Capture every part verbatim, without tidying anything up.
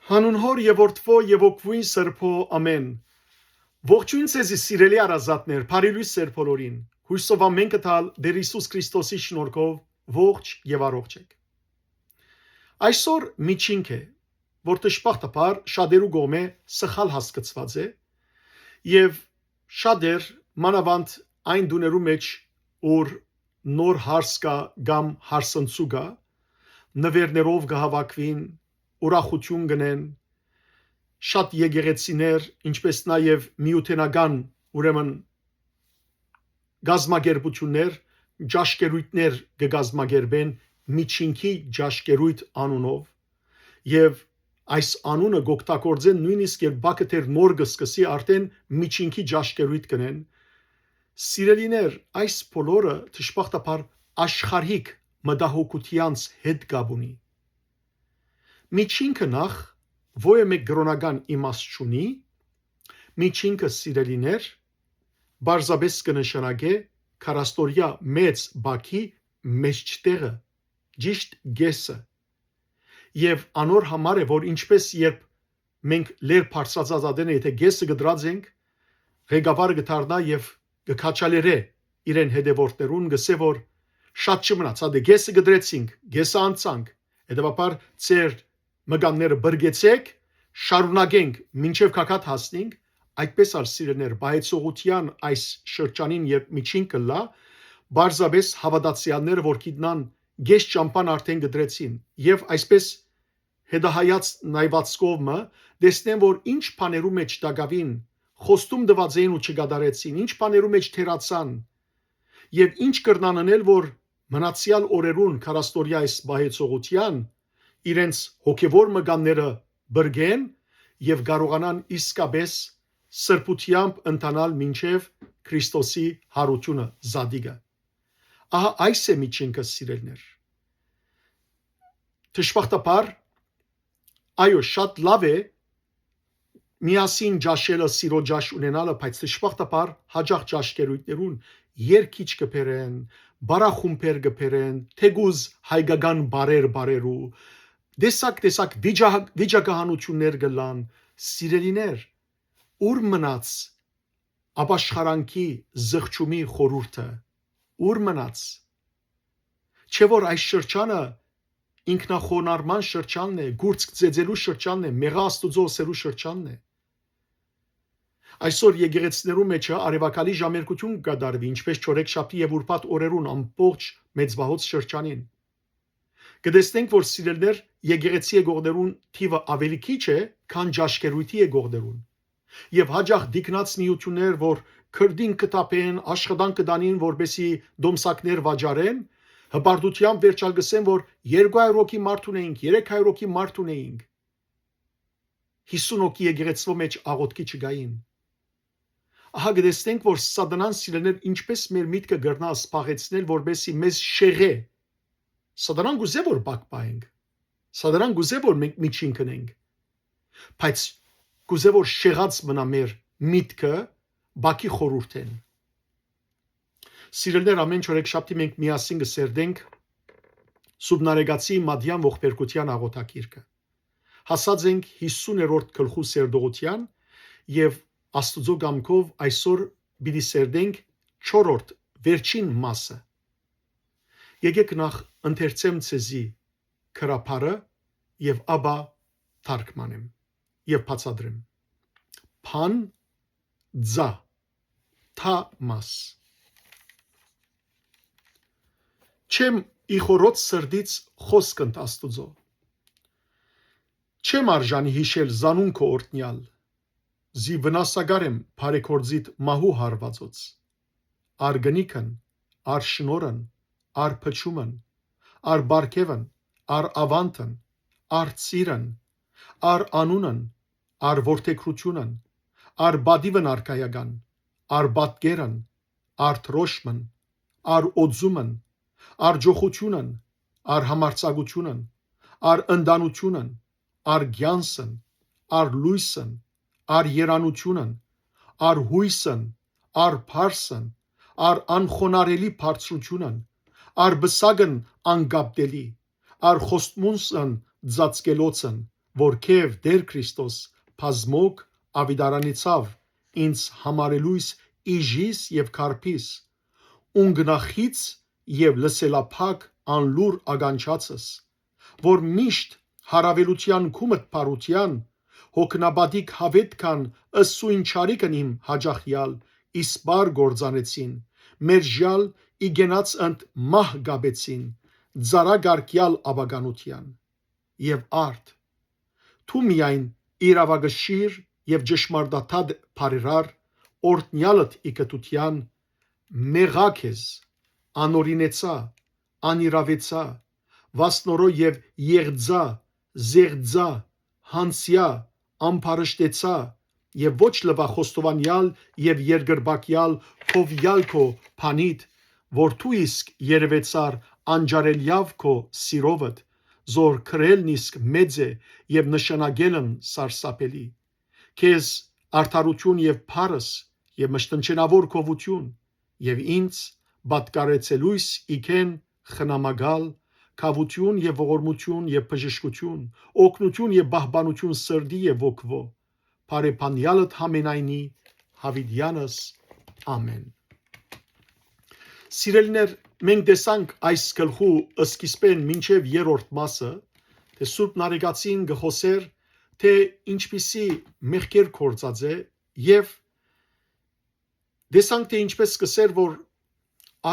Հանուն Հօր եւ Որդւոյ եւ Հոգւոյն Սրբոյ, ամէն։ Ողջոյն ձեզի, սիրելի հարազատներ, բարի լոյս ձեր բոլորին։ Յոյսով ամէն կը տալ Տէր Յիսուս Քրիստոսի շնորհքով ողջ եւ առողջ եք։ Այսօր միջինք է, որ դժբախտաբար շատերու կողմէ սխալ հասկցուած է, եւ շատեր, մանաւանդ այն տուներու մէջ, ուր նոր հարս կայ կամ հարսնցու կայ, նուէրներով կը հաւաքուին, ուրախութիւն կ'ընեն, շատ եկեղեցիներ, ինչպէս նաեւ միութենական, ուրեմն, կազմակերպութիւններ, ճաշկերոյթներ կը կազմակերպեն, միջինքի ճաշկերոյթ անունով, եւ այս անունը կ'օգտագործեն նոյնիսկ երբ բակը դեռ նոր կը սկսի, արդէն միջինքի ճաշկերոյթ կ'ընեն։ Սիրելիներ, այս բոլորը դժբախտաբար աշխարհիկ մտահոգութեանց հետ կապ ունի։ Միջինքը նախ ոյ մէկ կրօնական իմաստ չունի, միջինքը, սիրելիներ, պարզապէս կը նշանակէ քառասնորյա մեծ բակի մեջտեղը, ճիշտ կէսը։ Եւ անոր համար է, որ ինչպէս երբ մենք լեռ բարձրացած ատենը, եթէ կէսը կտրած ենք, ղեկավարը կը դառնայ եւ կը քաջալերէ իրեն հետեւորդներուն, կ'ըսէ, որ շատ չմնաց, հատե կէսը կտրեցինք, կէսը անցանք, հետեւաբար ձեր մկանները բրկեցէք, շարունակենք, մինչեւ գագաթ հասնենք, այդպէս ալ, սիրելիներ, պահեցողութեան այս շրջանին, երբ միջինք կ'ըլլայ, պարզապէս հաւատացեալները, որ գիտնան կէս ճամբան արդէն կտրեցին, եւ այսպէս հետահայաց նայուածքով մը, տեսնեն, որ ինչ բաներու մէջ տակաւին խոստում տուած էին ու չկատարեցին, ինչ բաներու մէջ թերացան, եւ ինչ կրնան ընել, որ մնացեալ օրերուն քառասնորյա այս պահեցողութեան իրենց հոգեվոր մկանները բրկեն եւ կարողանան իսկապէս սրբութեամբ ընթանալ մինչեւ Քրիստոսի յարութիւնը, զատիկը։ Ահա այս է միջինքը, սիրելիներ։ Դժբախտաբար, այո, շատ լաւ է միասին ճաշելը, սիրո ճաշ ունենալը, բայց դժբախտաբար յաճախ ճաշկերոյթներուն երգիչ կը բերեն, բարախումբեր կը բերեն, թէկուզ հայկական բարեր բարերու, տեսակ-տեսակ վիճա-, վիճակահանութիւններ կ'ըլլան, սիրելիներ, ո՞ւր մնաց ապաշխարանքի զղջումի խորհուրդը, ո՞ւր մնաց։ Չէ՞ որ այս շրջանը ինքնախոնարհման շրջանն է, գուրցք ծեծելու շրջանն է, մեղա Աստուծոյ ըսելու շրջանն է։ Այսօր եկեղեցիներու մէջ արեւակալի ժամերգութիւն կը կատարուի, ինչպէս չորեքշաբթի եւ ուրբաթ օրերուն ամբողջ մեծ վաղոց շրջանին։ Կը տեսնենք, որ, սիրելիներ, եկեղեցի եկողներուն թիւը աւելի քիչ է, քան ճաշկերոյթի եկողներուն։ Եւ յաճախ տիկնած միութիւններ, որ քրտինք կը թափեն, աշխատանք կը տանին, որպէսզի տոմսակներ վաճառեն, հպարտութեամբ վերջալ կ'ըսեն, որ երկու հարյուր հոգի մարդ ունեինք, երեք հարյուր հոգի մարդ ունեինք։ Յիսուն հոգի եկեղեցւոյ մէջ աղօթքի չկային։ Ահա կը տեսնենք, որ սատանան, սիրելիներ, ինչպէս մեր միտքը կրնայ սպաղեցնել, որպէսզի մեզ շեղէ։ Սատանան կ'ուզէ, որ բակ պահենք։ Սատանան կ'ուզէ, որ մենք միջինք ընենք։ Բայց կ'ուզէ, որ շեղած մնայ մեր միտքը բակի խորհուրդէն։ Սիրելիներ, ամէն չորեքշաբթի մենք միասին կը սերտենք Սուբնարեգացի Մատեան ողբերգութեան աղօթագիրքը։ Հասած ենք յիսուներորդ գլխու սերտողութեան եւ Աստուծոյ կամքով այսօր պիտի սերտենք չորրորդ, վերջին մասը։ Եկէք նախ ընթերցեմ ձեզի գրաբարը եւ ապա թարգմանեմ եւ բացատրեմ։ Բան ձա, թա մաս։ Չեմ ի խորոց սրտից խօսք ընդ Աստուծոյ։ Չեմ արժանի յիշել զանուն քո օրհնեալ, զի վնասակար եմ բարեգործիդ մահու հարուածոց։ Ար կնիքն, ար շնորհն, ար փչումն, ար պարգեւն, ար աւանդն, ար ծիրն, ար անունն, ար որդեգրութիւնն, ար պատիվն արքայական, ար պատկերն, ար դրոշմն, ար օծումն, ար ճոխութիւնն, ար համարձակութիւնն, ար ընտանութիւնն, ար կեանսն, ար լոյսն, ար երանութիւնն, ար յոյսն, ար փարսն, ար անխոնարհելի բարձրութիւնն, ար պսակն անկապտելի, ար խոստմունսն ծածկելոցն, որ քեւ Տէր Քրիստոս բազմոք աւիտարանեցաւ ինձ համարելոյս իժիս եւ քարբիս, ունկնախից եւ լսելափակ անլուր ականջացս, որ միշտ յարաւելութեան քու մտբարութեան, հոգնաբատիկ յաւետքան ըսուին չարիքն իմ յաճախեալ, իսպար գործանեցին, մերժեալ ի կենաց ընդ մահ կապեցին, ծառակարկեալ աբականութեան։ Եւ արդ, դու միայն իրաւակշիռ եւ ճշմարտաթատ բարերար, օրհնեալդ ի կտութեան, մեղա քեզ, անօրինեցայ, անիրաւեցայ, վասնորոյ եւ եղծայ, զեղծայ, յանցեայ, ամբարշտեցայ, եւ ոչ լուայ խոստովանեալ եւ երկրպագեալ քովեալ քո բանիդ, որ դու իսկ երեւեցար անջարելեաւ քո սիրովդ, զոր քրելն իսկ մեծ է եւ նշանակելն սարսափելի։ Քեզ արդարութիւն եւ փառս եւ մշտնջենաւոր գովութիւն, եւ ինձ պատկառեցելոյս իքեն խնամակալ, քաւութիւն եւ ողորմութիւն եւ բժշկութիւն, օգնութիւն եւ պահպանութիւն սրտի եւ ոգուոյ, բարեբանեալդ յամենայնի յաւիտեանս։ Ամէն։ Սիրելիներ, մենք տեսանք այս գլխու սկիզբէն մինչեւ երրորդ մասը, թէ Սուրբ Նարեկացին կը խօսէր, թէ ինչպիսի մեղքեր գործած է, եւ տեսանք, թէ ինչպէս կ'ըսէր, որ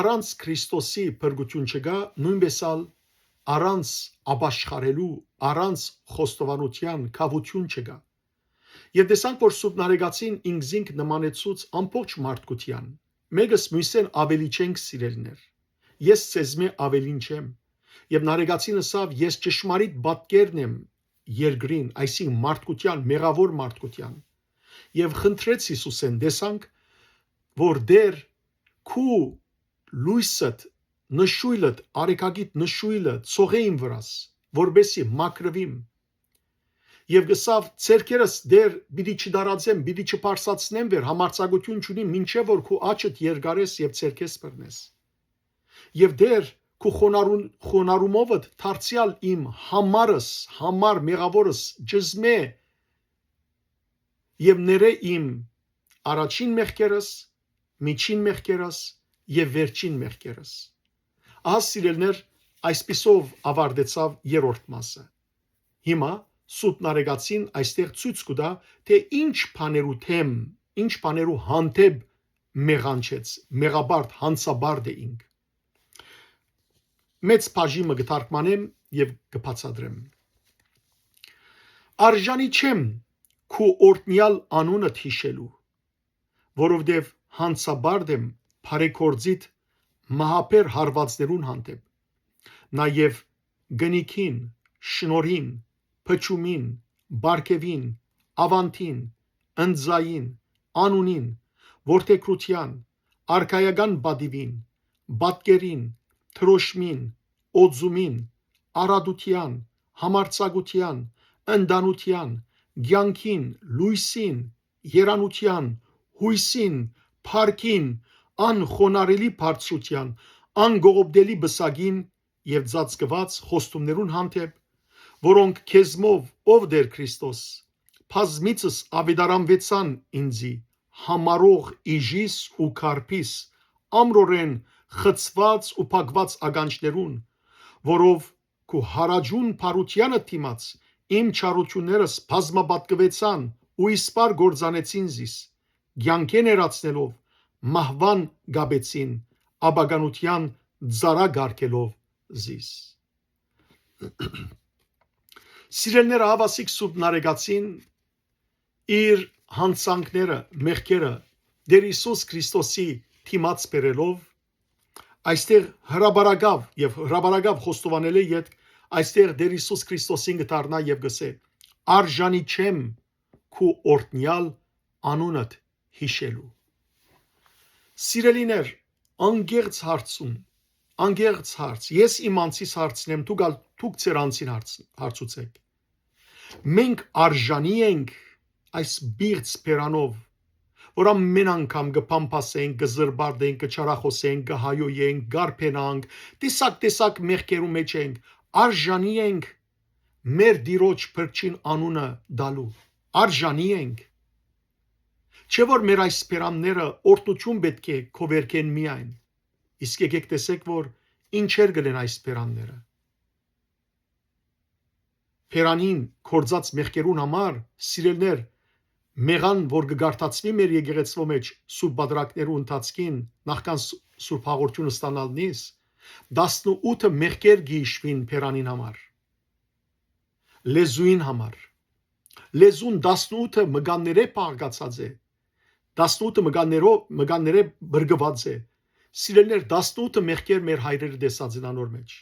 առանց Քրիստոսի փրկութիւն չկայ, նոյնպէս ալ առանց ապաշխարելու, առանց խոստովանութեան քաւութիւն չկայ։ Եւ տեսանք, որ Սուրբ Նարեկացին ինքզինք նմանեցուց ամբողջ մարդկութեան, մէկս միւսէն աւելի չենք, սիրելիներ։ Ես ձեզմէ աւելին չեմ։ Եւ Նարեկացին ըսաւ. «Ես ճշմարիտ պատկերն եմ երկրին», այսինքն մարդկութեան, մեղաւոր մարդկութեան։ Եւ խնդրեց Յիսուսէն, տեսանք, որ Տէր, քու լոյսդ, նշոյլդ, արեգակիդ նշոյլը ցողէ իմ վրաս, որպեսզի մաքրուիմ։ Եւ գսաւ. «Ձեռքերս, Տէր, պիտի չդարածեմ, պիտի չփարսացնեմ վեր, համարձակութիւն չունիմ, մինչեւ որ քու աջդ երկարես եւ ձեռքես բռնես։ Եւ Տէր, քու խոնարհուն-, խոնարհումովդ դարձեալ իմ համարս, համար մեղաւորս ճզմէ եւ ներէ իմ առաջին մեղքերս, միջին մեղքերս եւ վերջին մեղքերս»։ Ահա, սիրելիներ, այսպիսով աւարտեցաւ երրորդ մասը։ Հիմա Սուրբ Նարեկացին այստեղ ցոյց կու տայ, թէ ինչ բաներու դէմ, ինչ բաներու հանդէպ մեղանչեց, մեղաբարդ, յանցաբարդ է ինք։ Մեծ բաժին մը կը թարգմանեմ եւ կը բացատրեմ։ «Արժանի չեմ քու օրհնեալ անունդ յիշելու, որովհետեւ յանցաբարդ եմ բարեգործիդ մահաբեր հարուածներուն հանդէպ, նաեւ կնիքին, շնորհին, փչումին, պարգեւին, աւանդին, ընծային, անունին, որդեգրութեան, արքայական պատիւին, պատկերին, դրոշմին, օծումին, առատութեան, համարձակութեան, ընտանութեան, կեանքին, լոյսին, երանութեան, յոյսին, փառքին, անխոնարհելի բարձրութեան, անկողոպտելի պսակին եւ ծածկուած խոստումներուն հանդէպ, որոնք քեզմով, ով Տէր Քրիստոս, բազմիցս աւետարանուեցան ինծի, համարող իժիս ու քարբիս, ամրորեն խցուած ու փակուած ականջներուն, որով քու յարաճուն բարութեանդ դիմաց իմ չարութիւններս բազմապատկուեցան ու իսպար գործանեցին զիս, կեանքէն հեռացնելով, մահուան կապեցին, ապականութեան ծառայ կարգելով զիս»։ Սիրելիներ, ահաւասիկ Սուրբ Նարեկացին իր յանցանքները, մեղքերը Տէր Յիսուս Քրիստոսի դիմաց բերելով, այստեղ հրապարակաւ եւ հրապարակաւ խոստովանելէ ետք, այստեղ Տէր Յիսուս Քրիստոսին կը դառնայ եւ կ'ըսէ. «Արժանի չեմ քու օրհնեալ անունդ յիշելու»։ Սիրելիներ, անկեղծ հարցում, անկեղծ հարց, ես իմ անձիս հարցնեմ, դուք ալ, դուք ձեր անձին հարց-, հարցուցէք։ Մենք արժանի ենք այս պիղծ բերանով, որ ամեն անգամ կը փամփասենք, կը զրպարտենք, կը չարախօսենք, կը հայոյենք, կարբենանք, տեսակ-տեսակ մեղքերու մէջ ենք, արժանի ենք մեր Տիրոջ փրկչին անունը տալու։ Արժանի ենք։ Չէ՞ որ մեր այս բերանները օրհնութիւն պէտք է քովերգեն միայն, իսկ եկեք տեսէք, որ ինչեր կ'ըլլեն այս բերանները։ Բերանին գործած մեղքերուն համար, սիրելներ, մեղան, որ կը գարթացուի մեր եկեղեցւոյ մէջ սուրբ պատրակներու ընթացքին, նախքան ս-, սուրբ հաղորդութիւն ստանալնից, տասնութ մեղքեր կը յիշուին բերանին համար։ Լեզուին համար։ Լեզուն տասնութ մկաններէ բաղկացած է, տասնութ մկաններով, մկաններէ բրկուած է։ Սիրելներ, տասնութ մեղքեր մեր հայրերը տեսած են անոր մէջ։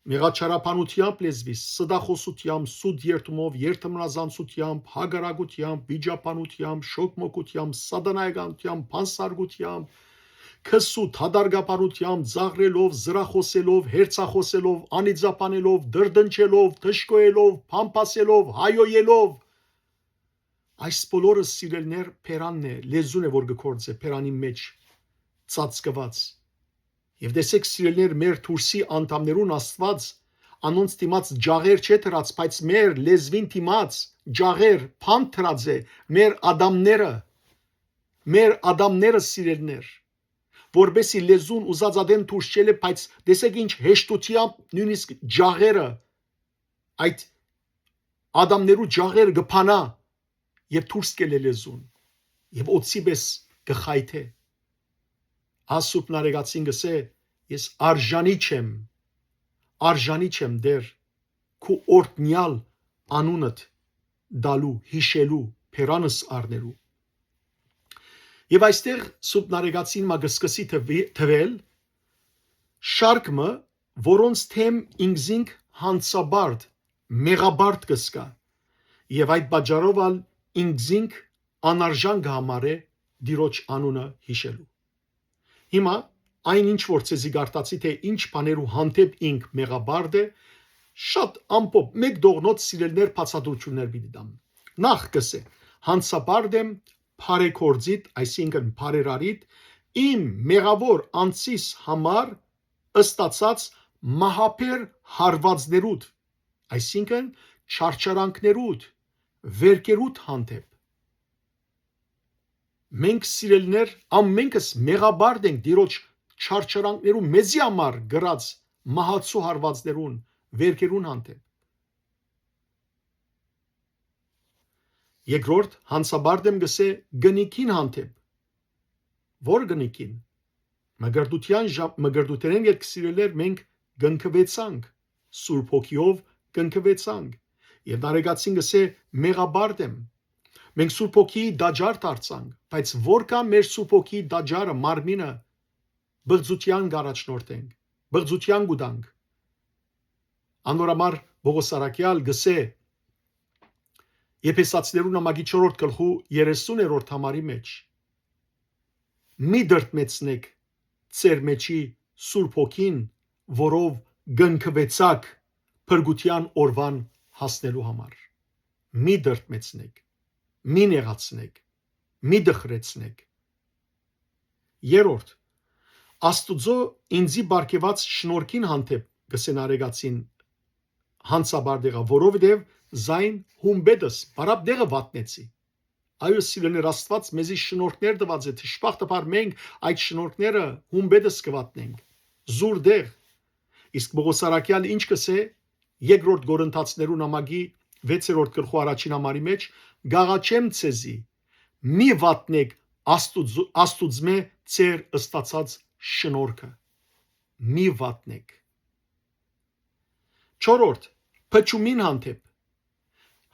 Մեղաչարաբանութեամբ լեզուի, ստախոսութեամբ, սուտ երդումով, երդմնազանցութեամբ, հակառակութեամբ, վիճաբանութեամբ, շոկմոկութեամբ, սատանայականութեամբ, բանսարկութեամբ, քսու դատարկաբանութեամբ, ծաղրելով, զրախոսելով, հերցախոսելով, անիծաբանելով, դրդնջելով, դժգոյելով, փամփասելով, հայոյելով։ Այս բոլորը, սիրելներ, բերանն է, լեզուն է, որ կը գործէ բերանի մէջ ծածկուած։ Եւ տեսեք, սիրելներ, մեր դուրսի անդամներուն Աստուած անոնց դիմաց ջաղեր չէ դրած, բայց մեր լեզուին դիմաց ջաղեր, բանտ դրած է, մեր ադամները, մեր ադամները, սիրելներ, որպեսի լեզուն ուզած ատեն դուրս չելլէ, բայց տեսեք ինչ հեշտութեամբ նոյնիսկ ջաղերը, այդ ադամներու ջաղերը կը փանայ եւ դուրս կ'ելլէ լեզուն եւ օձի պէս կը խայթէ։ Ասուպ նարեկացին կ'ըսէ. «Ես արժանի չեմ, արժանի չեմ, Տէր, քու օրհնեալ անունդ տալու, յիշելու, բերանս առնելու»։ Եւ այստեղ սուրբ նարեկացին մը կը սկսի թվի-, թվել շարք մը, որոնց թեմ ինքզինք յանցաբարդ, մեղաբարդ կը զգայ, եւ այդ պատճառով ալ ինքզինք անարժան կը համարէ Տիրոջ անունը յիշելու։ Հիմա այն ինչ որ ձեզի կարդացի, թէ ինչ բաներու հանդէպ ինք մեղաբարդ է, շատ ամփոփ, մէկ դողնոց, սիրելներ, բացատրութիւններ պիտի տամ։ Նախ կ'ըսէ. «Յանցաբարդ եմ բարեգործիդ», այսինքն բարերարիդ, «իմ մեղաւոր անձիս համար ըստացած մահաբեր հարուածներուդ», այսինքն չարչարանքներուդ, վերքերուդ հանդէպ։ Մենք, սիրելներ, ամենքս մեղաբարդ ենք Տիրոջ չարչարանքներու մեզի համար գրած մահացու հարվածներուն, վերքերուն հանդէպ։ Երկրորդ, յանցաբարդ եմ, կ'ըսէ, կնիքին հանդէպ։ Ո՞ր կնիքին։ Մկրտութեան ժամ-, մկրտութենէն ետք, սիրելներ, մենք կնքուեցանք, Սուրբ Հոգիով կնքուեցանք։ Եւ նարեկացին կ'ըսէ. «Մեղաբարդ եմ»։ Մենք Սուրբ Հոգիի տաճար դարձանք, բայց ո՞ր կայ մեր Սուրբ Հոգիի տաճարը, մարմինը, բղծութեան կ'առաջնորդենք, բղծութեան կու տանք։ Անոր համար Պողոս առաքեալ կ'ըսէ Եփեսացիներուն նամակի չորրորդ գլխու երեսուներորդ համարի մէջ. «Մի դրդմեցնէք ձեր մէջի Սուրբ Հոգին, որով կնքուեցաք փրկութեան օրուան հասնելու համար»։ Մի դրդմեցնէք, մի նեղացնէք, մի դխրեցնէք։ Երրորդ, Աստուծոյ ինծի պարգեւած շնորհքին հանդէպ, կ'ըսէ նարեկացին, յանցաբար դեղա, որովհետեւ զայն հումբետս պարապ դեղը վատնեցի։ Այո, սիրելիներ, Աստուած մեզի շնորհքներ տուած է, դժբախտաբար մենք այդ շնորհքները հումբետս կը վատնենք, զուր դեղ։ Իսկ Պողոս առաքեալ ինչ կ'ըսէ երկրորդ Կորինթացիներու նամակի վեցերորդ գլխու առաջին համարի մէջ. «Կ'աղաչեմ ձեզի, մի վատնէք Աստուծո-, Աստուծմէ ձեր ստացած շնորհքը»։ Մի վատնէք։ Չորրորդ, փչումին հանդէպ։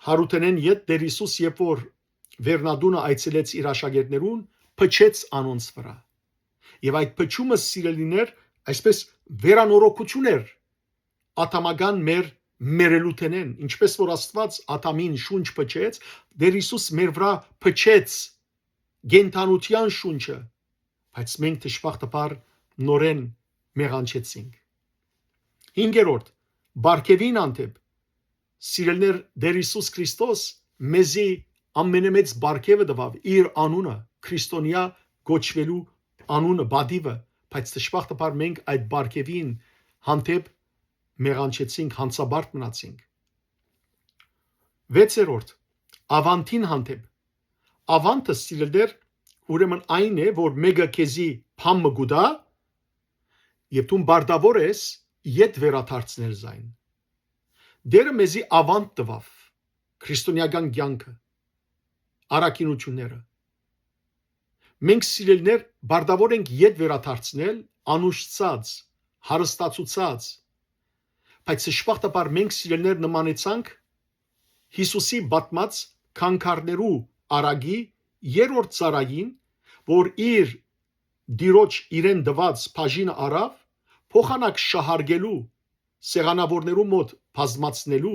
Յարութենէն յետ Տէր Յիսուս, երբ որ վերնատունը այցելեց իր աշակերտներուն, փչեց անոնց վրայ։ Եւ այդ փչումը, սիրելիներ, այսպես վերանորոգութիւն էր ատամական մեր մեռելութենէն, ինչպես որ Աստուած Ադամին շունչ փչեց, Տէր Յիսուս մեր վրայ փչեց կենդանութեան շունչը, բայց մենք դժբախտաբար նորէն մեղանչեցինք։ Հինգերորդ, պարգեւին հանդէպ, սիրելիներ, Տէր Յիսուս Քրիստոս մեզի ամենամեծ պարգեւը տուաւ, իր անունը, քրիստոնեայ կոչուելու անունը, պատիվը, բայց դժբախտաբար մենք այդ պարգեւին հանդէպ մեղանչեցինք, յանցաբարդ մնացինք։ Վեցերորդ, աւանդին հանդէպ։ Աւանդը, սիրելիներ, ուրեմն այն է, որ մէկը քեզի բան մը կու տայ, եւ դուն պարտաւոր ես յետ վերադարձնել զայն։ Տէրը մեզի աւանդ տուաւ, քրիստոնեական կեանքը, առաքինութիւնները։ Մենք, սիրելիներ, պարտաւոր ենք յետ վերադարձնել անուշցած, հարստացուցած, բայց դժբախտաբար մենք, սիրելիներ, նմանեցանք Յիսուսի պատմած քանքարներու առակի երրորդ ծառային, որ իր Տիրոջ իրեն տուած բաժինը առաւ, փոխանակ շահարկելու, սեղանաւորներու մօտ բազմացնելու,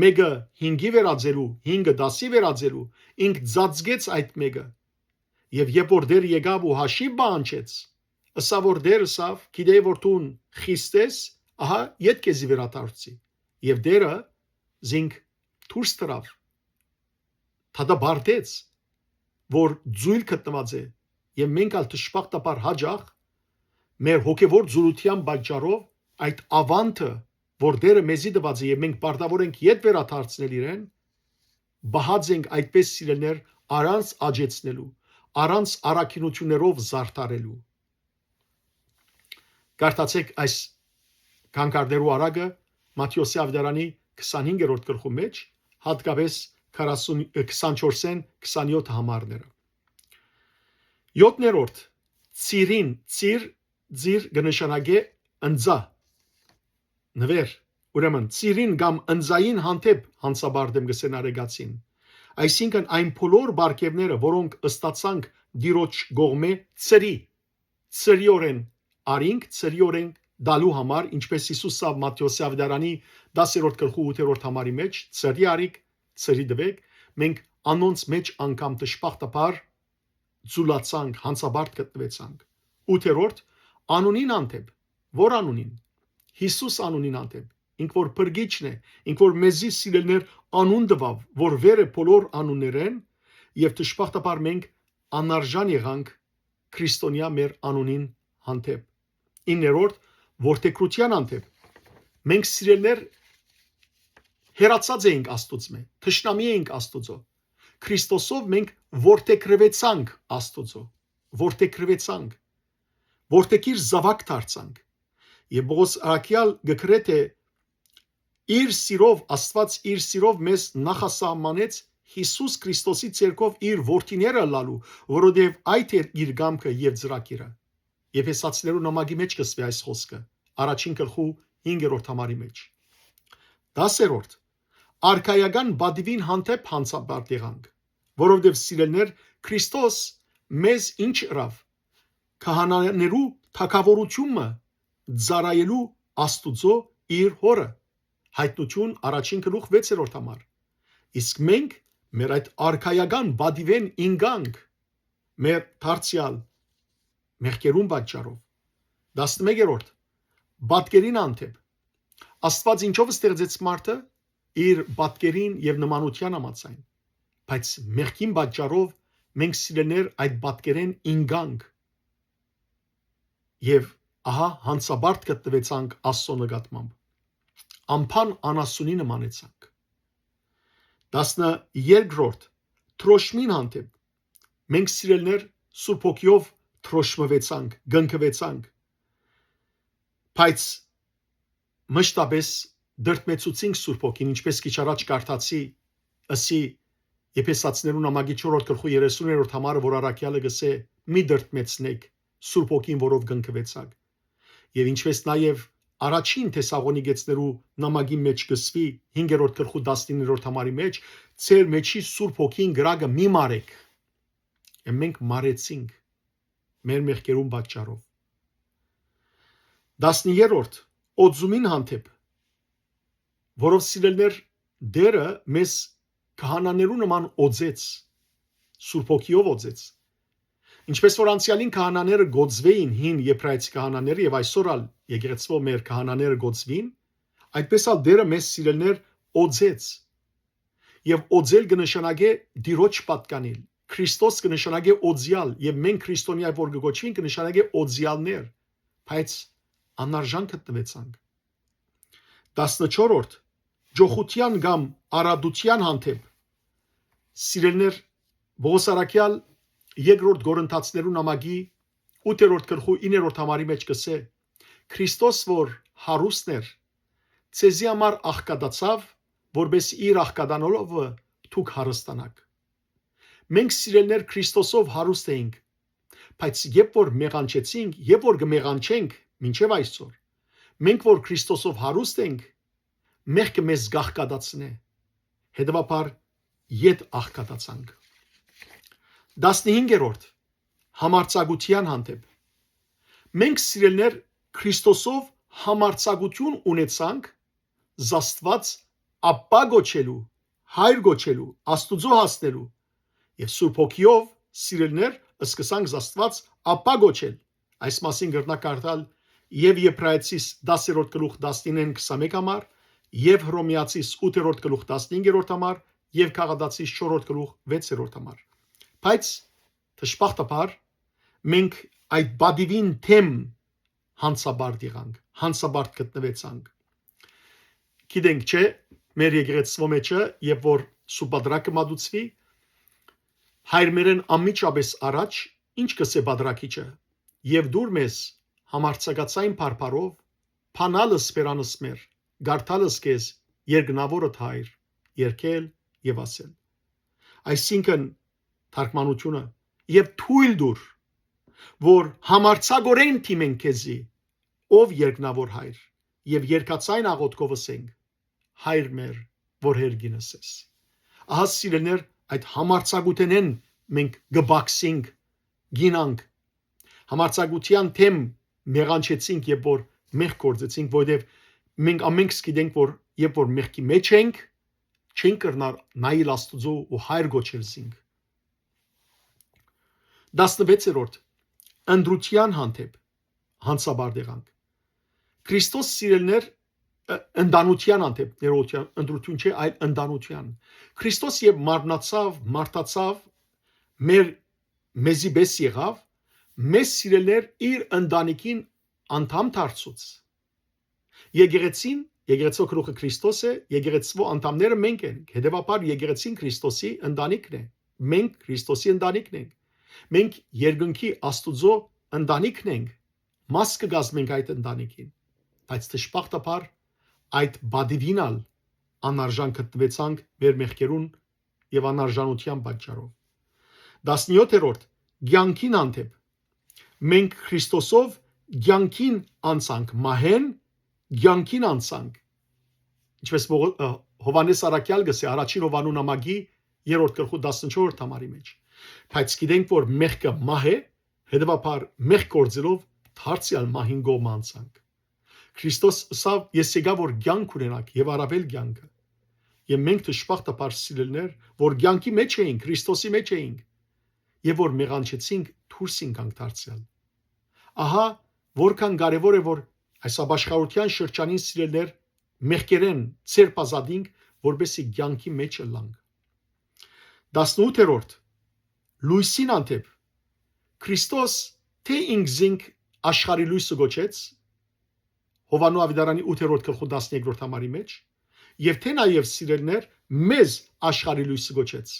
մէկը հինգի վերածելու, հինգը տասի վերածելու, ինք ծածկեց այդ մէկը։ Եւ երբ որ Տէրը եկաւ ու հաշիւ պահանջեց, ըսաւ որ Տէրը ըսաւ. «Գիտէի որ դուն խիստ ես, ահա յետ քեզի վերադարձի»։ Եւ Տէրը զինք դուրս դրաւ, դատապարտեց, որ ծոյլ գտնուած է, եւ մենք ալ դժբախտաբար յաճախ մեր հոգեվոր ծուլութեան պատճառով այդ աւանդը, որ Տէրը մեզի տուած է եւ մենք պարտաւոր ենք յետ վերադարձնել իրեն, պահած ենք այդպես, սիրելիներ, առանց աճեցնելու, առանց առաքինութիւններով զարդարելու։ Կարդացէք այս քանքարներու առակը Մատթէոսի աւետարանի քսանհինգերորդ գլխու մեջ, յատկապէս քառասուն, քսանչորսէն քսանյոթ համարները։ Յոթներորդ, ծիրին, ծիր, ծիր կը նշանակէ ընծայ, նուէր, ուրեմն ծիրին կամ ընծային հանդէպ յանցապարտ եմ, կ'ըսեն արեգացին։ Այսինքն այն բոլոր պարգեւները, որոնք ստացանք Տիրոջ կողմէ ծրի, ծրիօրէն արինք, ծրիօրէն տալու համար, ինչպես Յիսուս ըսաւ Մատթէոսի աւետարանի դասերորդ գլխու ութերորդ համարի մեջ, «Ծրի արիք, ծրի տուէք», մենք անոնց մեջ անգամ դժբախտաբար ծուլացանք, յանցապարտ գտնուեցանք։ Ութերորդ, անունին հանդէպ։ Ո՞ր անունին։ Յիսուս անունին հանդէպ, ինք որ փրկիչն է, ինք որ մեզի, սիրելիներ, անուն տուաւ, որ վեր է բոլոր անուններէն, եւ դժբախտաբար մենք անարժան եղանք քրիստոնեայ մեր անունին հանդէպ։ Իններորդ, որդեգրութեան հանդէպ։ Մենք, սիրելիներ, հեռացած էինք Աստուծմէ, թշնամի էինք Աստուծոյ։ Քրիստոսով մենք որդեգրուեցանք Աստուծոյ, որդեգրուեցանք, որդեգիր զաւակ դարձանք։ Եւ Պողոս առաքեալ կը գրէ, թէ իր սիրով, Աստուած իր սիրով մեզ նախասահմանեց Յիսուս Քրիստոսի ձեռքով իր որդիները ըլլալու, որովհետեւ այդ էր իր կամքը եւ ծրագիրը։ Եփեսացիներու նամակի մեջ կ'ըսուի այս խօսքը, առաջին գլխու հինգերորդ համարի մեջ։ Դասերորդ, արքայական պատիւին հանդէպ յանցապարտ եղանք, որովհետեւ, սիրելիներ, Քրիստոս մեզ ինչ ըրաւ, քահանաներու թագաւորութիւնը ծառայելու Աստուծոյ իր հօրը, Յայտնութիւն առաջին գլուխ վեցերորդ համար։ Իսկ մենք մեր այդ արքայական պատիւէն ինկանք մեր դարձեալ մեղքերուն պատճառով։ Տասնմեկերորդ, պատկերին հանդէպ։ Աստուած ինչո՞վ ստեղծեց մարդը, իր պատկերին եւ նմանութեան համաձայն։ Բայց մեղքին պատճառով մենք, սիրելիներ, այդ պատկերէն ինկանք եւ ահա յանցապարտ գտնուեցանք Աստծո նկատմամբ։ Ամբան անասունի նմանեցանք։ Տասներկրորդ, դրոշմին հանդէպ։ Մենք, սիրելիներ, Սուրբ Հոգիով դրոշմուեցանք, կնքուեցանք, բայց մշտապէս դրդմեցուցինք Սուրբ Հոգին, ինչպես քիչ առաջ կարդացի, ըսի Եփեսացիներուն նամակի չորրորդ գլխու երեսուներորդ համարը, որ առաքեալը կ'ըսէ. «Մի դրդմեցնէք Սուրբ Հոգին, որով կնքուեցաք»։ Եւ ինչպես նաեւ առաջին Թեսաղոնիկեցիներու նամակի մեջ կ'ըսուի, հինգերորդ գլխու տասնիններորդ համարի մեջ, «Ձեր մեջի Սուրբ Հոգին կրակը մի մարեք»։ Եւ մենք մարեցինք մեր մեղքերուն պատճառով։ Տասներկրորդ, օծումին հանդէպ, որով, սիրելիներ, Տէրը մեզ քահանաներու նման օծեց, Սուրբ Հոգիով օծեց։ Ինչպես որ անցեալին քահանաները կ'օծուէին, հին Եբրայեցի քահանաները, եւ այսօր ալ եկեղեցւոյ մեր քահանաները կ'օծուին, այդպես ալ Տէրը մեզ, սիրելիներ, օծեց։ Եւ օծել կը նշանակէ Տիրոջ պատկանիլ։ Քրիստոս կը նշանակէ օծեալ, եւ մենք քրիստոնեայ որ կը կոչուին, կը նշանակէ օծեալներ, բայց անարժան գտնուեցանք։ Տասնչորրորդ, ճոխութեան կամ արատութեան հանդէպ։ Սիրելիներ, Պողոս առաքեալ երկրորդ Կորինթացիներու նամակի ութերորդ գլխու իններորդ համարի մէջ կ'ըսէ. «Քրիստոս որ հարուստ էր, ձեզի համար աղքատացաւ, որպէս իր աղքատանալովը դուք հարստանաք»։ Մենք, սիրելիներ, Քրիստոսով հարուստ էինք, բայց երբ որ մեղանչեցինք, երբ որ կը մեղանչենք մինչեւ այսօր, մենք որ Քրիստոսով հարուստ ենք, մեղքը մեզ կ'աղքատացնէ։ Հետեւաբար, ետ աղքատացանք։ Տասնհինգերորդ, համարձակութեան հանդէպ։ Մենք, սիրելիներ, Քրիստոսով համարձակութիւն ունեցանք Աստուած Աբբա կոչելու, Հայր կոչելու, Աստուծոյ հասնելու։ Եւ Սուրբ Հոգիով, սիրելիներ, սկսանք Աստուած Աբբա կոչել։ Այս մասին կրնայ կարդալ եւ Եբրայեցիս դասերորդ գլուխ տասնինեն քսանմեկ համար, եւ Հռոմեացիս ութերորդ գլուխ տասնհինգերորդ համար, եւ Գաղատացիս չորրորդ գլուխ վեցերորդ համար։ Բայց, դժբախտաբար, մենք այդ պատիւին դէմ յանցապարտ եղանք, յանցապարտ գտնուեցանք։ Գիտենք, չէ՞, մեր եկեղեցւոյ մէջը, երբ որ սուբատրակը մատուցուի, հայրմերէն անմիջապէս առաջ ինչ կ'ըսէ պատրակիչը. «Եւ տուր մեզ համարձակածային բարբառով բանալս բերանս մեր, կարդալս քեզ երկնաւորդ Հայր, երկել եւ ասել»։ Այսինքն, թարգմանութիւնը, «Եւ թոյլ տուր, որ համարձակօրէն դիմենք քեզի, ով երկնաւոր Հայր, եւ երկացային աղօթքով ըսենք. Հայր մեր, որ երկինս ես»։ Ահա, սիրելիներ, այդ համարձակութենէն մենք կը բաքսենք, գինանք, համարձակութեան դէմ մեղանչեցինք, երբ որ մեղք գործեցինք, որովհետեւ մենք ամենքս գիտենք, որ երբ որ մեղքի մէջ ենք, չենք կրնար նայել Աստուծոյ ու Հայր կոչել զինք։ Տասնվեցերորդ, ընտրութեան հանդէպ յանցապարտ եղանք։ Քրիստոս, սիրելիներ, ը, ընտանութեան հանդէպ, ներողութեան, ընտրութիւն չէ, այլ ընտանութեան։ Քրիստոս երբ մարմնացաւ, մարդացաւ, մեր, մեզի պէս եղաւ, մեզ, սիրելիներ, իր ընտանիքին անդամ դարձուց։ Եկեղեցին, եկեղեցու գլուխը Քրիստոս է, եկեղեցու անդամները մենք ենք։ Հետեւաբար, եկեղեցին Քրիստոսի ընտանիքն է։ Մենք Քրիստոսի ընտանիքն ենք։ Մենք երկնքի Աստուծոյ ընտանիքն ենք, մաս կը կազմենք այդ ընտանիքին։ Բայց, դժբախտաբար, այդ պատիւին ալ անարժան գտնուեցանք մեր մեղքերուն եւ անարժանութեան պատճառով։ Տասնյոթերորդ, կեանքին հանդէպ։ Մենք Քրիստոսով կեանքին անցանք, մահէն կեանքին անցանք։ Ինչպես Պողո-, ը, Յովհաննէս առաքեալ կ'ըսէ առաջին Յովհաննու նամակի երրորդ գլխու տասնչորսերորդ համարի մէջ։ Բայց գիտենք, որ մեղքը մահ է, հետեւաբար մեղք գործելով դարձեալ մահին կողմը անցանք։ Քրիստոս ըսաւ. «Ես եկայ, որ կեանք ունենաք եւ առաւել կեանքը»։ Եւ մենք, դժբախտաբար, սիրելիներ, որ կեանքի մէջ էինք, Քրիստոսի մէջ էինք, եւ որ մեղանչեցինք, դուրս ինքանք դարձեալ։ Ահա որքան կարեւոր է, որ այս ապաշխարութեան շրջանին, սիրելիներ, մեղքերէն ձերբազատինք, որպեսզի կեանքի մէջ ըլլանք։ Տասնութերորդ, լոյսին հանդէպ։ Քրիստոս թէ ինք զինք աշխարհի լոյսը կոչեց, Յովհաննու աւետարանի ութերորդ գլխու տասներկրորդ համարի մէջ, եւ թէ նաեւ, սիրելիներ, մեզ աշխարհի լոյսը կոչեց,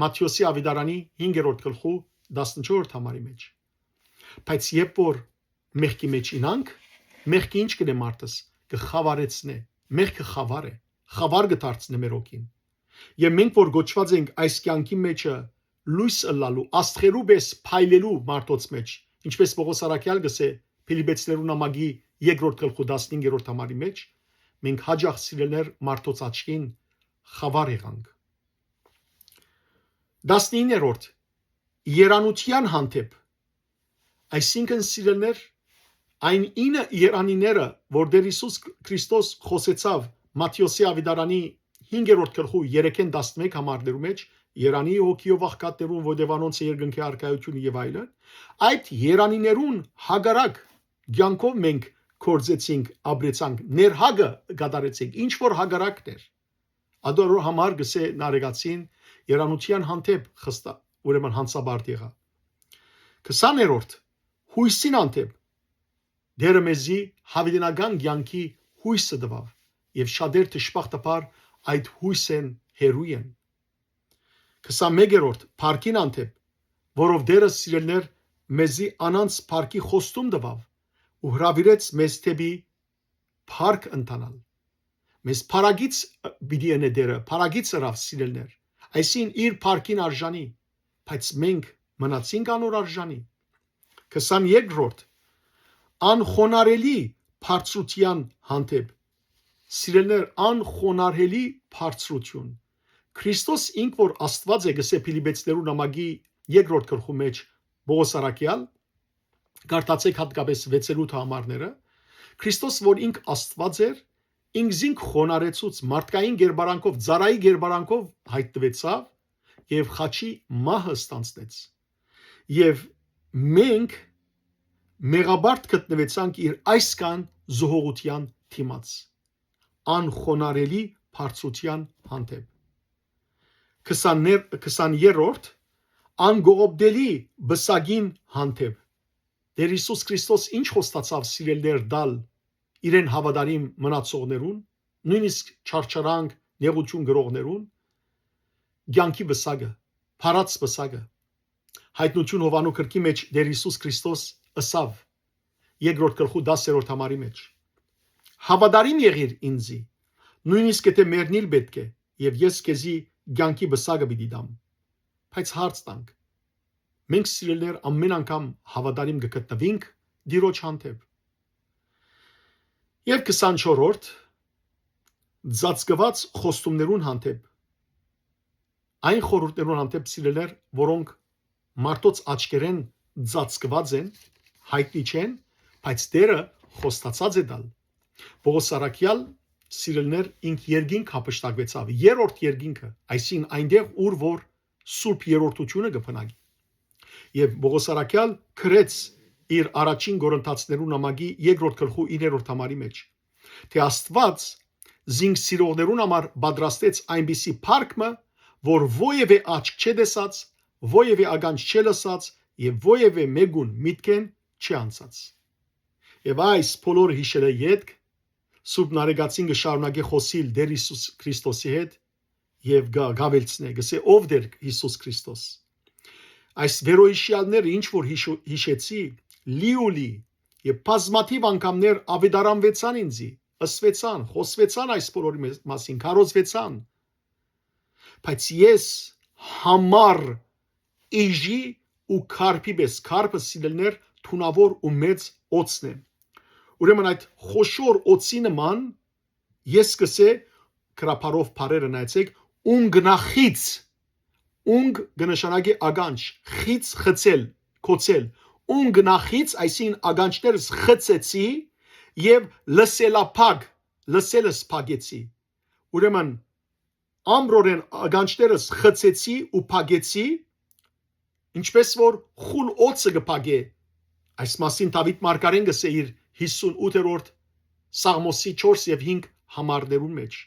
Մատթէոսի աւետարանի հինգերորդ գլխու տասնչորսերորդ համարի մէջ։ Բայց երբ որ մեղքի մէջ ինանք, մեղքը ինչ կ'ընէ մարդս, կը խաւարեցնէ, մեղքը խաւար է, խաւար կը դարձնէ մեր հոգին։ Եւ մենք որ կոչուած ենք այս կեանքի մէջը լոյս ըլլալու, աստղերու պէս փայլելու մարդոց մէջ, ինչպես Պողոս առաքեալ կ'ըսէ Փիլիպեցիներու նամակի երկրորդ գլխու տասնհինգերորդ համարի մէջ, մենք յաճախ, սիրելիներ, մարդոց աչքին խաւար եղանք։ Տասնիններորդ, երանութեան հանդէպ, այսինքն, սիրելիներ, այն ինը երանիները, որ Տէր Յիսուս Քրիստոս խօսեցաւ Մատթէոսի աւետարանի հինգերորդ գլխու երեքէն տասնմեկ համարներու մէջ, երանի հոգիով աղքատներուն, որովհետեւ անոնց է երկնքի արքայութիւնը, եւ այլն, այդ երանիներուն հակառակ կեանքով մենք գործեցինք, ապրեցանք, ներհակը կատարեցինք, ինչ որ հակառակն էր։ Ադոր համար կ'ըսէ Նարեկացին, երանութեան հանդէպ խստա, ուրեմն յանցապարտ եղայ։ Քսաներորդ, յոյսին հանդէպ Տէրը մեզի յաւիտենական կեանքի յոյսը տուաւ, եւ շատեր դժբախտաբար այդ յոյսէն հեռու են։ Քսանմեկերորդ, փառքին հանդէպ, որով Տէրը, սիրելիներ, մեզի անանց փառքի խոստում տուաւ ու հրաւիրեց մեզ դէպի փառք ընթանալ։ Մեզ փառագից պիտի ընէ Տէրը, փառագից ըրաւ, սիրելիներ, այսինքն իր փառքին արժանի, բայց մենք մնացինք անոր արժանի։ Քսաներկրորդ, անխոնարհելի բարձրութեան հանդէպ, սիրելիներ, անխոնարհելի բարձրութիւն։ Քրիստոս ինք որ Աստուած է, կ'ըսէ Փիլիպեցիներու նամակի երկրորդ գլխու մէջ Պողոս առաքեալ, կարդացէք յատկապես վեցերու համարները, Քրիստոս որ ինք Աստուած էր, ինքզինք խոնարհեցուց, մարդկային կերպարանքով, ծառայի կերպարանքով յայտնուեցաւ եւ խաչի մահը ստանձնեց։ Եւ մենք մեղաբարդ գտնուեցանք իր այսքան զոհողութեան դիմաց, անխոնարհելի բարձրութեան հանդէպ։ Քսաներկրորդ, անկողոպտելի պսակին հանդէպ։ Տէր Յիսուս Քրիստոս ինչ խոստացաւ, սիրելիներ, տալ իրեն հաւատարիմ մնացողներուն, նոյնիսկ չարչարանք, նեղութիւն կրողներուն, կեանքի պսակը, փառաց պսակը։ Յայտնութիւն Յովհաննու գրքի մէջ Տէր Յիսուս Քրիստոս ըսաւ, երկրորդ գլխու տասերորդ համարի մէջ. «Հաւատարիմ եղիր ինձի, նոյնիսկ եթէ մեռնիլ պէտք է, եւ ես քեզի կեանքի պսակը պիտի տամ»։ Բայց հարց տանք. մենք, սիրելիներ, ամէն անգամ հաւատարիմ կը գտնուինք Տիրոջ հանդէպ։ Եւ քսանչորրորդ, ծածկուած խոստումներուն հանդէպ, այն խորհուրդներուն հանդէպ, սիրելիներ, որոնք մարդոց աչքերէն ծածկուած են, յայտնի չեն, բայց Տէրը խոստացած է տալ։ Պողոս առաքեալ, սիրելիներ, ինք երկինք հափշտակուեցաւ, երրորդ երկինքը, այսինքն այնտեղ, ուր որ Սուրբ Երրորդութիւնը կը բնակի։ Եւ Պողոս առաքեալ գրեց իր առաջին Կորինթացիներու նամակի երկրորդ գլխու իններորդ համարի մէջ, թէ Աստուած զինք սիրողներուն համար պատրաստեց այնպիսի փառք մը, որ ովեւէ աչք չէ տեսած, ովեւէ ականջ չէ լսած եւ ովեւէ մէկուն միտքէն չէ անցած։ Եւ այս բոլորը յիշելէ ետք, Սուրբ Նարեկացին կը շարունակէ խօսիլ Տէր Յիսուս Քրիստոսի հետ եւ կը, կ'աւելցնէ, կ'ըսէ. «Ով Տէր Յիսուս Քրիստոս»։ Այս վերոյիշեալները, ինչ որ յիշ-, յիշեցի, լիուլի եւ բազմաթիւ անգամներ աւետարանուեցան ինձի, ըսուեցան, խօսուեցան այս բոլորի մե-, մասին, քարոզուեցան, բայց ես յամառ իժի ու քարբի պէս, քարբը, սիրելիներ, թունաւոր ու մեծ օծն է։ Ուրեմն այդ խոշոր օծի նման ես կ'ըսէ, գրաբարով բառերը նայեցէք, ունգնախից, ունգ կը նշանակի ականջ, խից՝ խցել, գոցել, ունգնախից, այսինքն՝ ականջներս խցեցի եւ լսելափակ, լսելս փակեցի։ Ուրեմն, ամրորեն ականջներս խցեցի ու փակեցի, ինչպես որ խուլ օծը կը փակէ։ Այս մասին Դաւիթ մարգարեն կ'ըսէ իր հիսուն ութերորդ Սաղմոսի չորս եւ հինգ համարներուն մէջ։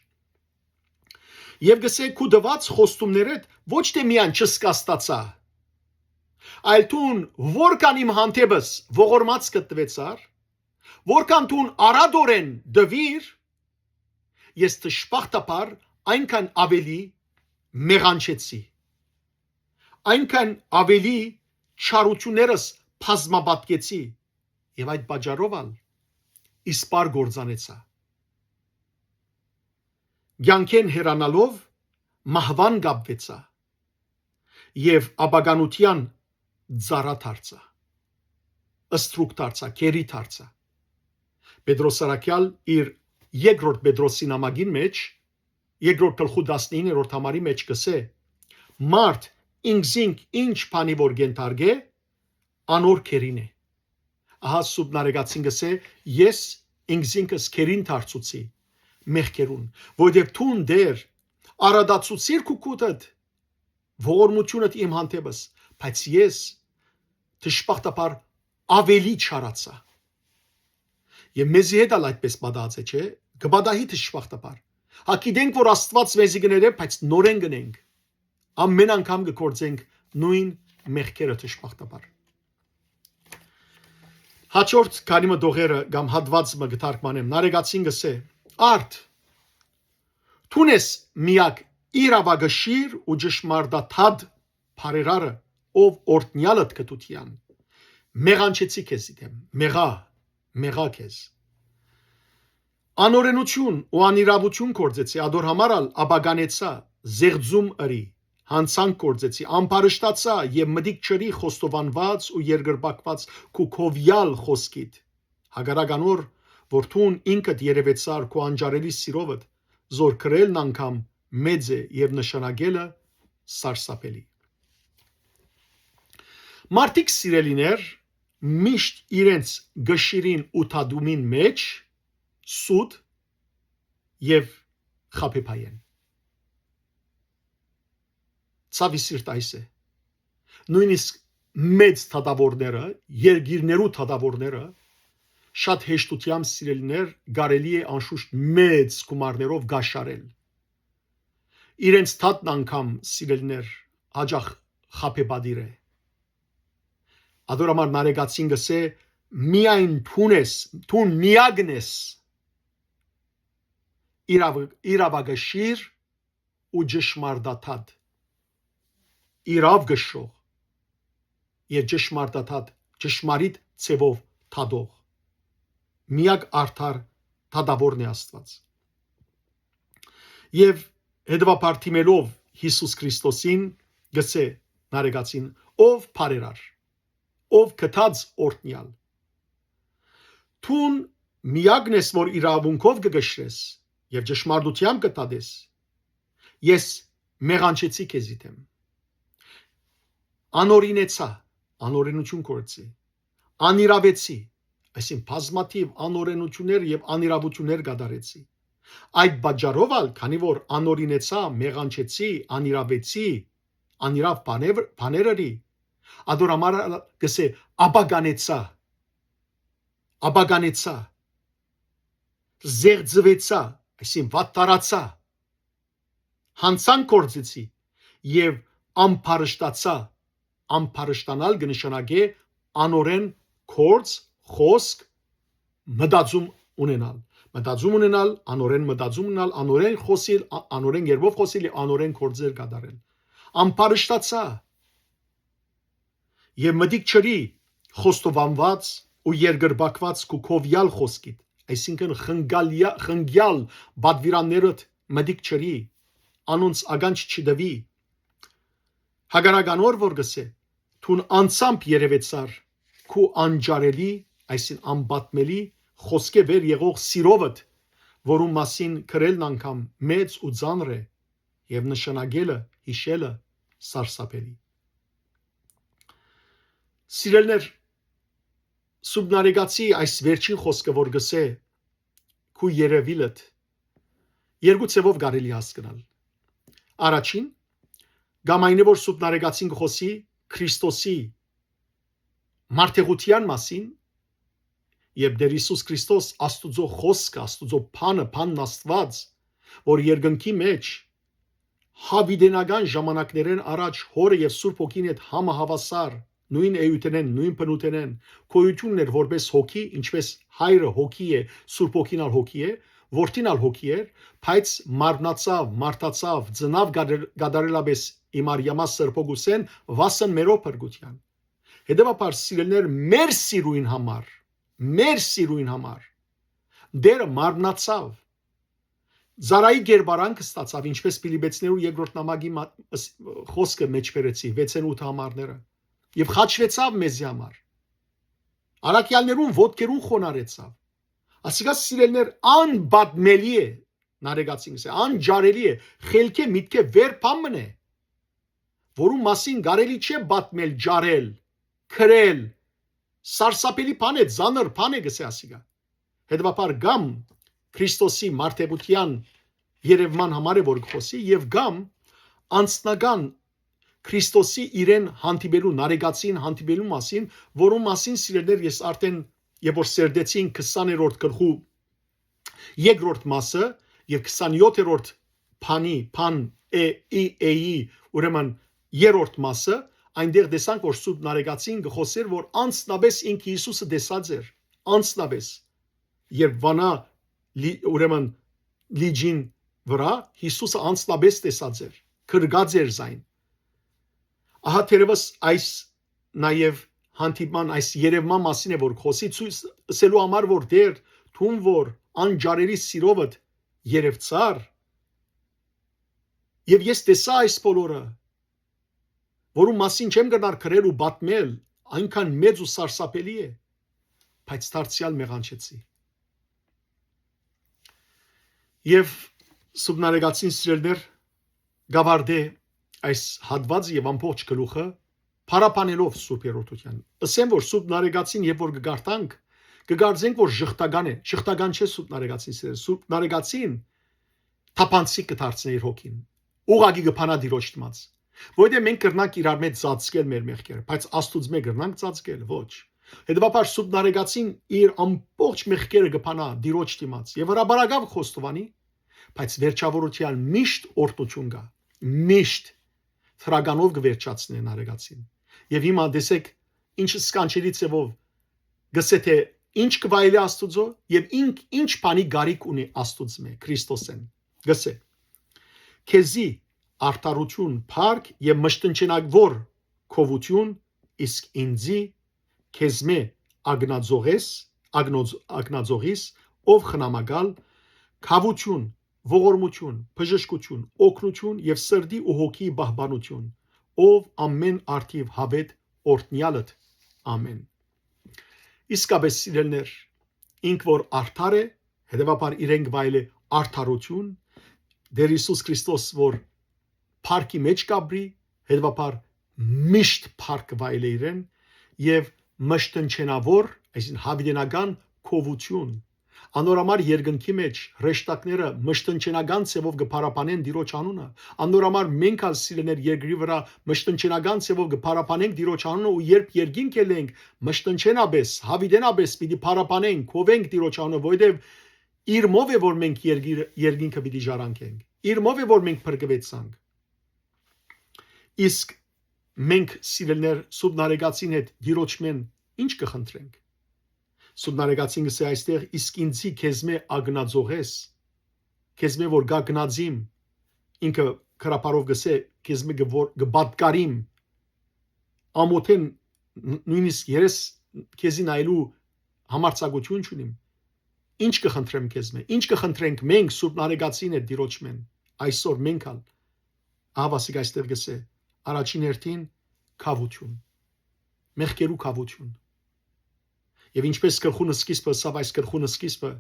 Եւ կ'ըսէ. «Քու տուած խոստումներդ ոչ թէ միայն չսկաստացայ, այլ դուն որքան իմ հանդէպս ողորմած գտնուեցար, որքան դուն արատորեն տուիր, ես դժբախտաբար այնքան աւելի մեղանչեցի, այնքան աւելի չարութիւններս բազմապատկեցի եւ այդ պատճառով ալ իսպառ կործանեցայ։ Կեանքէն հեռանալով՝ մահուան կապուեցայ եւ ապականութեան ծառայ դարձայ, ստրուկ դարձայ, գերի դարձայ»։ Պետրոս առաքեալ իր երկրորդ Պետրոսի նամակին մէջ, երկրորդ գլխու տասնիններորդ համարի մէջ կ'ըսէ. «Մարդ ինքզինք ինչ բանի որ կ'ենթարկէ, անոր գերին է»։ Ահա Սուրբ Նարեկացին կ'ըսէ. «Ես ինքզինքս գերին դարձուցի մեղքերուն, որովհետեւ դուն, Տէր, արատացուցիր քու քուտդ, ողորմութիւնդ իմ հանդէպս, բայց ես, դժբախտաբար, աւելի չարացայ»։ Եւ մեզի հետ ալ այդպես պատահած է, չէ՞։ Կը պատահի, դժբախտաբար։ Հա, գիտենք, որ Աստուած մեզի կը ներէ, բայց նորէն կ'ընենք։ Ամէն անգամ կը գործենք նոյն մեղքերը, դժբախտաբար։ Հաջորդ քանի մը տողերը կամ հատուած մը կը թարգմանեմ։ Նարեկացին կ'ըսէ. «Արդ, Դուն ես միակ իրաւակշիռ ու ճշմարտադատ բարերարը, ով օրհնեալդ կտուտեան։ Մեղանչեցի քեզի դէմ, մեղա, մեղա քեզ։ Անօրենութիւն ու անիրաւութիւն գործեցի, ադոր համար ալ ապականեցայ, զեղծում ըրի, յանցանք գործեցի, ամբարշտացայ եւ մտիկ չըրի խոստովանուած ու երկրպագուած քու գովեալ խօսքիդ։ Հակառակ անոր, որ դուն ինքդ երեւեցար քու անճարելի սիրովդ, զոր կրելն անգամ մեծ է եւ նշանակելը սարսափելի։ Մարդիկ, սիրելիներ, միշտ իրենց կշիռին ու թադումին մէջ սուտ եւ խաբեբայ են։ Ցաւի սիրտ այս է։ Նոյնիսկ մեծ թադաւորները, երկիրներու թադաւորները շատ հեշտութեամբ, սիրելիներ, կարելի է անշուշտ մեծ գումարներով կաշառել։ Իրենց թատն անգամ, սիրելիներ, յաճախ խաբեբատիր է։ Ադոր համար Նարեկացին կ'ըսէ. «Միայն դուն ես, դուն միակն ես իրաւ-, իրաւակշիռ ու ճշմարտադատ, իրաւ կշռող եւ ճշմարտադատ, ճշմարիտ ձեւով թատող։ Միակ արդար թատաւորն է Աստուած»։ Եւ հետեւաբար դիմելով Յիսուս Քրիստոսին, գսե Նարեկացին. «Ով բարերար, ով գթած օրհնեալ, դուն միակն ես, որ իրաւունքով կը կշռես եւ ճշմարտութեամբ կը թատես։ Ես մեղանչեցի քեզի դէմ, անօրինեցայ, անօրենութիւն գործի, անիրաւեցի, այսինքն բազմաթիւ անօրենութիւններ եւ անիրաւութիւններ կատարեցի։ Այդ պատճառով ալ, քանի որ անօրինեցայ, մեղանչեցի, անիրաւեցի, անիրաւ բաներ, բաներ ըրի, ադոր համար ալ կ'ըսէ. ապականեցայ, ապականեցայ, զեղծուեցայ, այսինքն վատթարացայ, յանցանք գործեցի եւ ամբարշտացայ։ Ամբարշտանալ կը նշանակէ անօրէն գործ, խօսք, մտածում ունենալ։ Մտածում ունենալ, անօրէն մտածում ունենալ, անօրէն խօսիլ, ա-, անօրէն կերպով խօսիլ եւ անօրէն գործեր կատարել։ Ամբարշտացայ եւ մտիկ չըրի խոստովանուած ու երկրպագուած քու գովեալ խօսքիդ, այսինքն խնկալյա-, խնկեալ պատուիրաններդ մտիկ չըրի, անոնց ականջ չտուի։ Հակառակ անոր որ կ'ըսէ. դուն անձամբ երեւեցար քու անճարելի, այսինքն անպատմելի խօսքէ վեր եղող սիրովդ, որուն մասին գրելն անգամ մեծ ու ծանր է, եւ նշանակելը, յիշելը սարսափելի։ Սիրելիներ, Սուրբ Նարեկացի այս վերջին խօսքը որ գսէ, քու երեւիլդ, երկու ձեւով կարելի հասկնալ։ Առաջին, կամ այն է, որ Սուրբ Նարեկացին կը խօսի Քրիստոսի մարդեղութեան մասին, երբ Տեր Յիսուս Քրիստոս, Աստուծոյ խօսքը, Աստուծոյ բանը, բանն Աստուած, որ երկնքի մէջ, յաւիտենական ժամանակներէն առաջ Հօրը եւ Սուրբ Հոգին հետ համահաւասար, նոյն էութենէն, նոյն բնութենէն, գոյութիւնն էր որպէս հոգի, ինչպէս Հայրը հոգի է, Սուրբ Հոգին ալ հոգի է, Որդին ալ հոգի էր, բայց մարմնացաւ, մարդացաւ, ծնաւ գադր-, գադարելապէս ի Մարիամա Սրբոյ կուսեն, վասն մերոյ փրկութեան։ Հետեւաբար, սիրելիներ, մեր սիրոյն համար, մեր սիրոյն համար Տէրը մարմնացաւ, ծառայի կերպարանքը ստացաւ, ինչպէս Փիլիպեցիներու երկրորդ նամակի մա-, ս-, խօսքը մէջբերեցի, վեցերորդ ութը համարները, եւ խաչվեցաւ մեզի համար։ Առաքեալներուն ոտքերուն խոնարհեցաւ։ Ասիկա, սիրելիներ, անպատմելի է, Նարեկացին կ'ըսէ, անճարելի է, խելքէ, միտքէ վեր բան մըն է, որուն մասին կարելի չէ պատմել, ջարել, գրել, սարսափելի բան է, ծանր բան է, կ'ըսէ ասիկա։ Հետեւաբար կամ Քրիստոսի մարդեղութեան երևման համար է, որ կ'խօսի, եւ կամ անձնական Քրիստոսի իրեն հանդիպելու, Նարեկացին հանդիպելու մասին, որուն մասին, սիրելիներ, ես արդեն, երբ որ սերտեցին քսաներորդ գլխու երկրորդ մասը եւ քսանյոթերորդ բանի, բան է, ի, էի, ուրեմն երրորդ մասը, այնտեղ տեսանք, որ Սուրբ Նարեկացին կը խօսէր, որ անձնապէս ինքը Յիսուսը տեսած էր, անձնապէս, երբ վանայ լի-, ուրեմն լիճին վրայ Յիսուսը անձնապէս տեսած էր, գրկած էր զայն։ Ահա թերեւս այս նաեւ հանդիպման, այս երեւման մասին է, որ կ'խօսի, ցոյց ըսելու համար, որ Տէր, դուն որ անջարելի սիրովդ երեւցար, եւ ես տեսայ այս բոլորը, որուն մասին չեմ կրնար գրել ու պատմել, այնքան մեծ ու սարսափելի է, բայց դարձեալ մեղանչեցի։ Եւ Սուրբ Նարեկացին, սիրելիներ, կ'աւարտէ այս հատուածը եւ ամբողջ գլուխը փառաբանելով Սուրբ Երրորդութեան։ Ըսեմ, որ Սուրբ Նարեկացին, երբ որ կը կարդանք, կը կարծենք, որ ժխտական է։ Ժխտական չէ Սուրբ Նարեկացին, սիրելիներ։ Սուրբ Նարեկացին թափանցիկ կը դարձնէ իր հոգին, ուղղակի կը փանայ Տիրոջ դիմաց։ Որովհետեւ մենք կրնանք իրար մէջ ծածկել մեր մեղքերը, բայց Աստուծմէ կրնանք ծածկել, ոչ։ Հետեւաբար Սուրբ Նարեկացին իր ամբողջ մեղքերը կը փանայ Տիրոջ դիմաց եւ հրապարակաւ խոստովանի, բայց վերջավորութեան միշտ օրհնութիւն կայ, միշտ դրականով կը վերջացնէ Նարեկացին։ Եւ հիմա տեսէք, ինչ սքանչելի ձեւով գսէ, թե ինչ կը վայելի Աստուծոյ եւ ինք ինչ բանի կարիք ունի Աստուծմէ, Քրիստոսէն։ Գսէ. «Քեզի արդարութիւն, փառք եւ մշտնջենաւոր գովութիւն, իսկ ինձի՝ քեզմէ ակնածողես, ակնոց-, ակնածողիս, ով խնամակալ, քաւութիւն, ողորմութիւն, բժշկութիւն, օգնութիւն եւ սրտի ու հոգիի պահպանութիւն, ով ամէն արդիւ յաւէտ օրհնեալդ։ Ամէն»։ Իսկապէս, սիրելիներ, ինք որ արդար է, հետեւաբար իրեն կը վայելի արդարութիւն, Տէր Յիսուս Քրիստոս որ փառքի մէջ կ'ապրի, հետեւաբար միշտ փառք կը վայելի իրեն, եւ մշտնջենաւոր, այսինքն՝ յաւիտենական գովութիւն։ Անոր համար երկնքի մէջ հրեշտակները մշտնջենական ձեւով կը փառաբանեն Տիրոջ անունը։ Անոր համար մենք ալ, սիրելիներ, երկրի վրայ մշտնջենական ձեւով կը փառաբանենք Տիրոջ անունը, ու երբ երկինք ելլենք, մշտնջենապէս, յաւիտենապէս պիտի փառաբանենք, գովենք Տիրոջ անունը, որովհետեւ իրմով է, որ մենք երկիր-, երկինքը պիտի ժառանգենք, իրմով է, որ մենք փրկուեցանք։ Իսկ մենք, սիրելիներ, Սուրբ Նարեկացին հետ Տիրոջմէն ի՞նչ կը խնդրենք։ Սուրբ Նարեկացին կ'ըսէ այստեղ. «Իսկ ինձի՝ քեզմէ ակնածողես, քեզմէ որ կ'ակնածիմ», ինքը գրաբարով կ'ըսէ, «քեզմէ կը, որ, կը պատկարիմ, ամօթէն ն-, նոյնիսկ երես քեզի նայելու համարձակութիւն չունիմ։ Ի՞նչ կը խնդրեմ քեզմէ, ի՞նչ կը խնդրենք մենք Սուրբ Նարեկացին հետ Տիրոջմէն այսօր մենք ալ»։ Ահա ասիկա այստեղ կ'ըսէ. առաջին հերթին՝ քաւութիւն, մեղքերու քաւութիւն։ Եւ ինչպէս գլխուն սկիզբը ըսաւ, այս գլխուն սկիզբը՝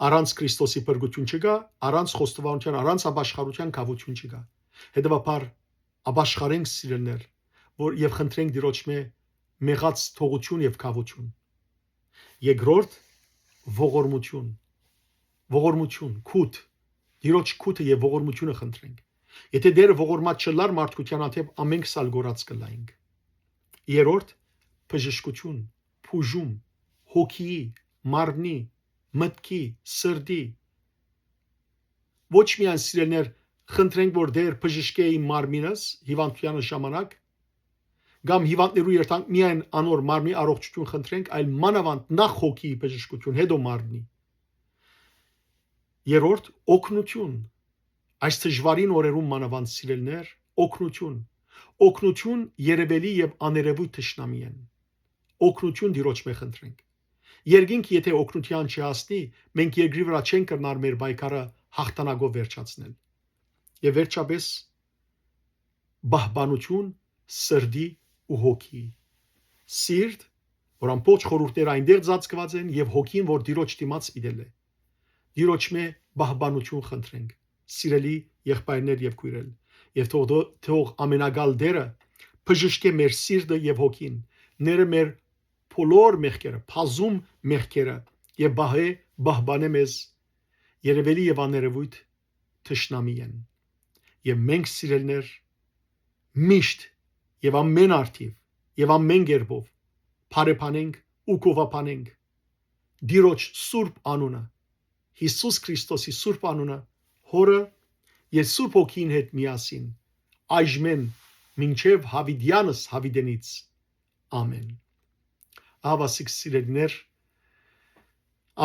առանց Քրիստոսի փրկութիւն չկայ, առանց խոստովանութեան, առանց ապաշխարութեան քաւութիւն չկայ։ Հետեւաբար, ապաշխարենք, սիրելիներ, որ, եւ խնդրենք Տիրոջմէ մեղած թողութիւն եւ քաւութիւն։ Երկրորդ՝ ողորմութիւն, ողորմութիւն, գութ, Տիրոջ գութը եւ ողորմութիւնը խնդրենք։ Եթէ Տէրը ողորմած չըլլար մարդկութեան հանդէպ, ամենքս ալ կորած կ'ըլլայինք։ Երրորդ՝ բժշկութիւն, բուժում, հոգիի, մարմնի, մտքի, սրտի։ Ոչ միայն, սիրելիներ, խնդրենք, որ Տէր բժշկէ իմ մարմինս հիւանդութեանս ժամանակ, կամ հիւանդներու երթանք միայն անոր մարմնի առողջութիւն խնդրենք, այլ մանաւանդ նախ հոգիի բժշկութիւն, հետո մարմնի։ Երրորդ՝ օգնութիւն։ Այս դժուարին օրերուն մանաւանդ, սիրելիներ, օգնութիւն։ Օգնութիւն երեւելի եւ աներեւոյթ թշնամիէն։ Օգնութիւն Տիրոջմէ խնդրենք։ Երկինք եթէ օգնութեան չհասնի, մենք երկրի վրայ չենք կրնար մեր պայքարը յաղթանակով վերջացնել։ Եւ վերջապէս՝ պահպանութիւն սրտի ու հոգիի։ Սիրտ, որ ամբողջ խորհուրդները այնտեղ ծածկուած են, եւ հոգին, որ Տիրոջ դիմաց պիտի ըլլայ։ Տիրոջմէ պահպանութիւն խնդրենք, սիրելի եղբայրներ եւ քոյրեր, եւ թող դո-, թող ամենակալ Տէրը բժշկէ մեր սիրտը եւ հոգին, ները մեր բոլոր մեղքերը, բազում մեղքերը, եւ պահէ, պահպանէ մեզ երևելի եւ աներևոյթ թշնամիէն։ Եւ մենք, սիրելիներ, միշտ եւ ամեն արդիւ եւ ամեն կերպով բարեբանենք ու գովաբանենք Տիրոջ սուրբ անունը, Յիսուս Քրիստոսի սուրբ անունը, Հօրը եւ Սուրբ Հոգին հետ միասին, այժմէն մինչեւ յաւիտեանս յաւիտենից։ Ամէն։ Ահա, սիրելիներ,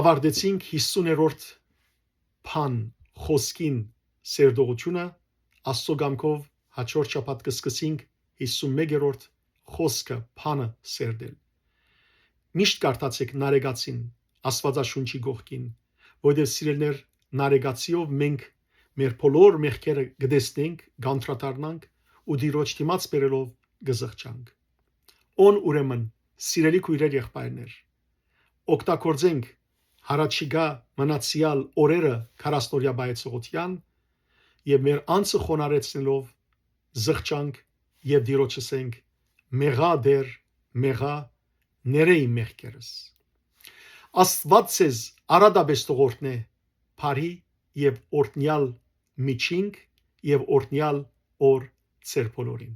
աւարտեցինք յիսուներորդ բան, խօսքին սերտողութիւնը, Աստուծոյ կամքով յաջորդ շաբաթ կը սկսենք հիսուն մէկերորդ խօսքը, բանը սերտել։ Միշտ կարդացէք Նարեկացին Աստուածաշունչի կողքին, որովհետեւ, սիրելիներ, Նարեկացիով մենք մեր բոլոր մեղքերը կը տեսնենք, կանդրադառնանք ու Տիրոջ դիմաց բերելով կը զղջանք։ Ուն ուրեմն, սիրելի քոյրեր, եղբայրներ, օգտագործենք յառաջիկայ մնացեալ օրերը քառասնօրեայ պահեցողութեան եւ մեր անձը խոնարհեցնելով զղջանք եւ Տիրոջը ըսենք. «Մեղա, Տէր, մեղա, ներէ իմ մեղքերս»։ Աստուած ձեզ արատապէս թող օրհնէ բարի եւ օրհնեալ միջինք եւ օրհնեալ օր ձեր բոլորին։